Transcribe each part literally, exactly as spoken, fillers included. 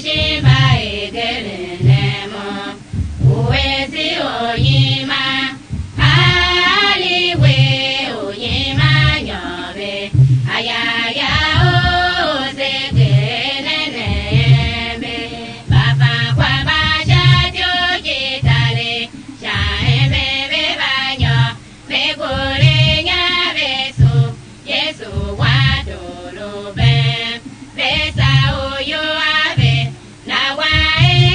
Shin mbaegerenem u ese u yima, a li we u yima nyôr ve, ayaya u se ker ne ne embe, mba fan kwagh mba sha ityough ki tale, sha embe ve va nyôr, ve kure nya ve sugh, Yesu wa toroben, ve sa uyu a ve, na wa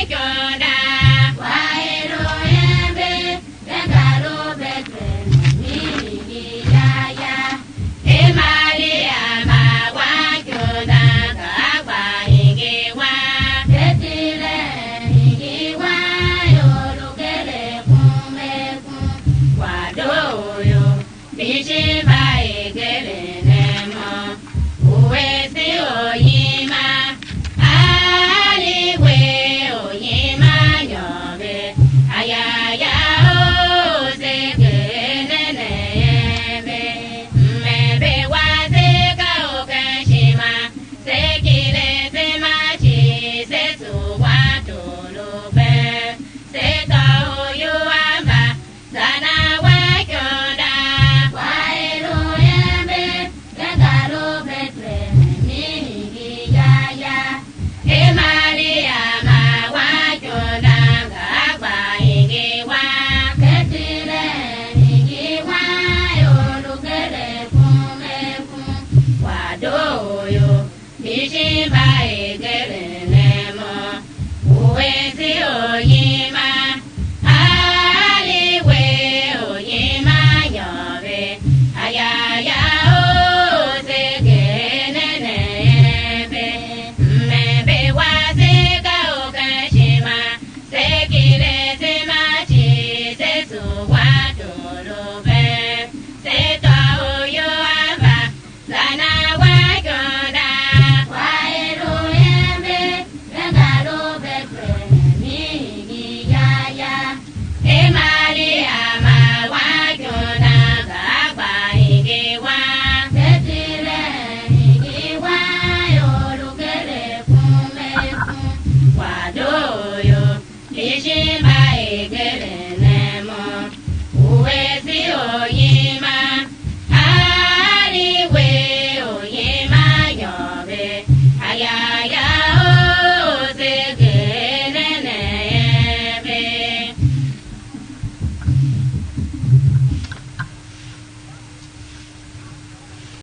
ikonda. Wa i lu embe, ve nga lu Betlehemi hingir yaya. E Maria ma wa ikonda, ka a gba hingir wan. Betlehemi hingir wan, ior lu ker akum akum. Kwagh doo yô, Kpishi mbaegerenem u ese u yima, a li we u yima nyôr ve, ayaya u se ker ne ne embe, mmembe wase ka u ken ishima, se kile se ma cii, se sugh wan toroben, se tôô uyu a mba, za na wa ikonda. Wa i lu embe, ve nga lu Betlehemi hingir yaya. E Maria ma wa ikonda, nga a gba hingir wan. Betlehemi hingir wan, ior lu ker akum akum. Kwagh doo yô, Kpishi mbaegerenem u ese u yima, a li we u yima nyôr ve, ayaya u se ker ne ne embe, mmembe wase ka u ken ishima, se kile se ma cii, se sugh wan toroben, se tôô uyu a mba, za na wa ikonda. Wa i lu embe, ve nga lu Betlehemi hingir yaya. E Maria ma wa ikonda, nga a gba hingir wan. Betlehemi hingir wan, ior lu ker akum akum. Kwagh doo yô, kpishi mbaegerenem